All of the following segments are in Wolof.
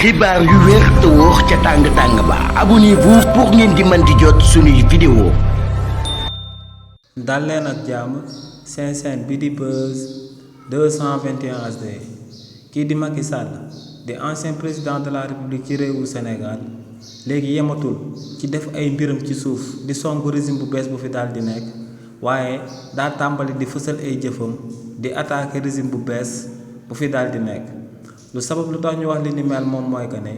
xibaar yu wér te wóor ca tàng ba abonnez-vous pour ngeen di mën di jot suñuy vidéo. dal leen ak jàmm seen chaîne bi di Buzz 221 HD kii di Macky Sall di ancien président de la République ci réewu Sénégal léegi yematul ci def ay mbiram ci suuf di songu régime bu bees bu fi daal di nekk waaye daa tàmbali di fësal ay jëfam di attaquer régime bu bees bu fi daal di nekk. lu sabab lu tax ñu wax li ni mel moom mooy que ne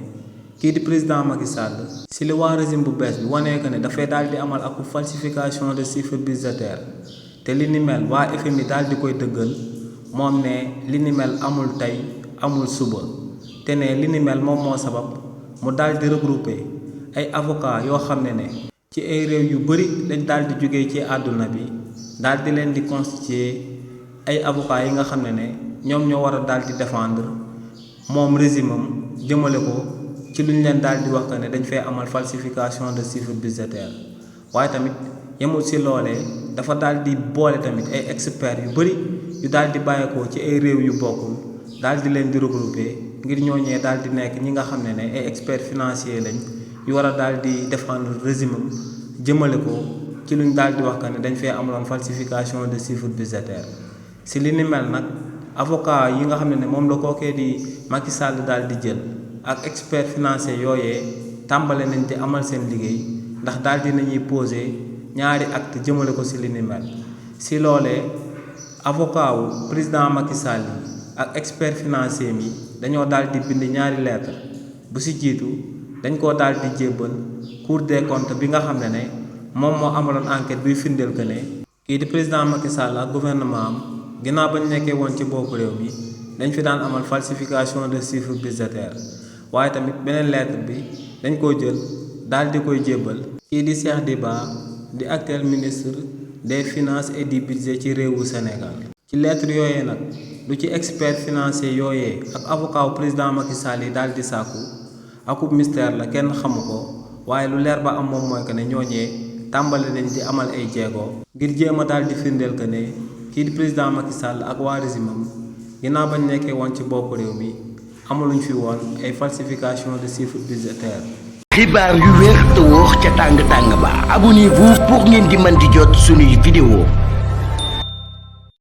kii di président Macky Sall si li waa régime bu bees bi wanee que ne dafay daal di amal ak falsification de chiffres budgétaires te li ni mel waa FMI daal di koy dëggal moom ne li ni mel amul tey amul suba te ne li ni mel moom moo sabab mu daal di regrouper ay avocats yoo xam ne ci ay réew yu bëri lañ daal di jógee ci àdduna bi daal di leen di constituer ay avocats yi nga xam ne ñoom ñoo war a daal di défendre moom régime am jëmale ko ci lu ñu leen daal di wax que ne dañ fay amal falsification de chiffres budgétaires waaye tamit yemul si loolee dafa daal di boole tamit ay experts yu bëri yu daal di bàyyeekoo ci ay réew yu bokkul daal di leen di regrouper ngir ñooñee daal di nekk ñi nga xam ne ay experts financiers lañ yu war a daal di défendre régime am jëmale ko ci lu ñu daal di wax que ne dañ fay amaloon falsification de chiffres budgétaires si li ni mel nag. avocat yi nga xam ne moom la kookee di Macky Sall daal di jël ak expert financier yooyee tàmbale nañ di amal seen liggéey ndax daal di nañuy poser ñaari acte jëmale ko si li ni mel si loolee avocat wu président Macky Sall yi ak expert financier mi dañoo daal di bind ñaari lettre bu si jiitu dañ koo daal di jébbal Cour des comptes bi nga xam ne moom moo amaloon enquête buy firndeel que ne kii di président Macky Sall ak gouvernement am ginnaaw bañ nekkee woon ci bopp réew mi dañ fi daan amal falsification de chiffres budgétaires waaye tamit beneen lettre bi dañ koo jël daal di koy jébbal kii di Cheikh Diba di actuel ministre des finances et du budget ci réewu Sénégal. ci lettre yooyee nag lu ci expert financier yooyee ak avocat wu président Macky Sall yi daal di sàkku akub mystère la kenn xamu ko waaye lu leer ba am moom mooy que ne ñooñee tàmbale nañ di amal ay jéego ngir jéem a daal di firndeel que ne. kii di président Macky Sall ak waa régime am ginnaaw bañ nekkee woon ci bopp réew mi amaluñ fi woon ay falsification de chiffres budgétaires. xibaar yu wér te wóor ca tàng ba abonnez-vous pour ngeen di mën di jot suñuy vidéo.